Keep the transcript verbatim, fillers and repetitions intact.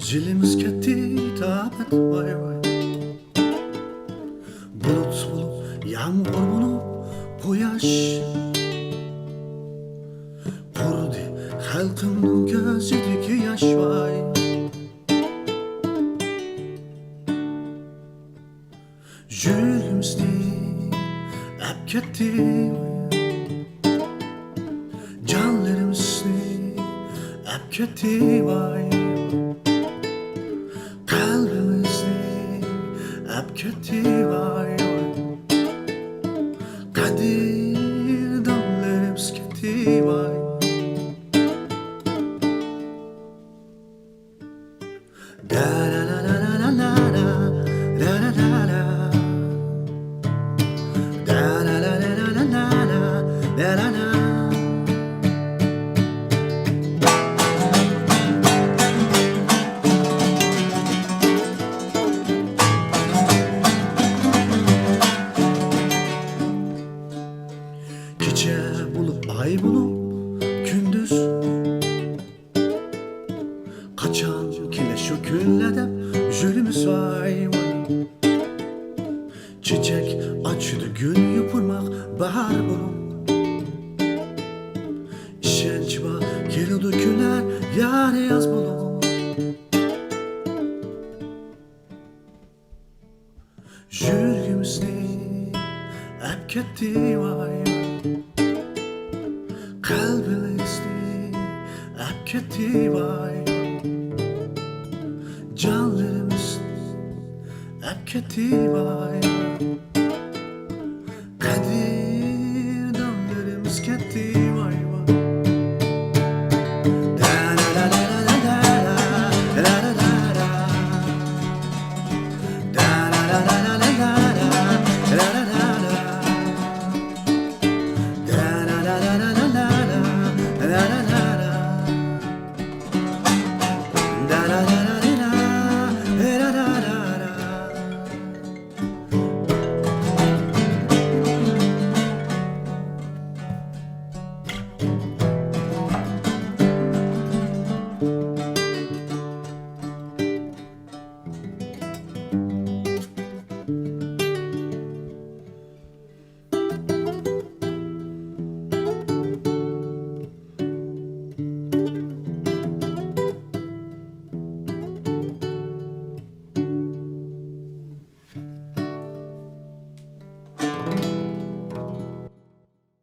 يىلىمىز كەتتى تاقەت ۋاي ۋاي. بۇلۇت بولۇپ يامغۇر بولۇپ قۇياش، قۇرۇدى خەلقىمنىڭ كۆزىدىكى ياش ۋاي. يۈرىكىمىزنى ئەپ كەتتى، جانلىرىمىزنى ئەپ كەتتى ۋاي. قەلبىمىزنى ئەپ كەتتى ۋاي. قەدىردانلىرىمىز كەتتى ۋاي. كېچە بولۇپ ئاي بولۇپ كۈندۈز، قاچان كېلەر شۇ كۈنلەر دەپ يۈرىمىز ۋاي ۋاي. چېچەك ئاچىدۇ گۈل يوپۇرماق باھار بولۇپ، ئىشەنچ بار كېلىدۇ كۈنلەر يار ياز بولۇپ. يۈرىكىمىزنى ئەپ كەتتى ۋاي، قەلبىمىزنى ئەپ كەتتى ۋاي، جانلىرىمىزنى ئەپ كەتتى ۋاي.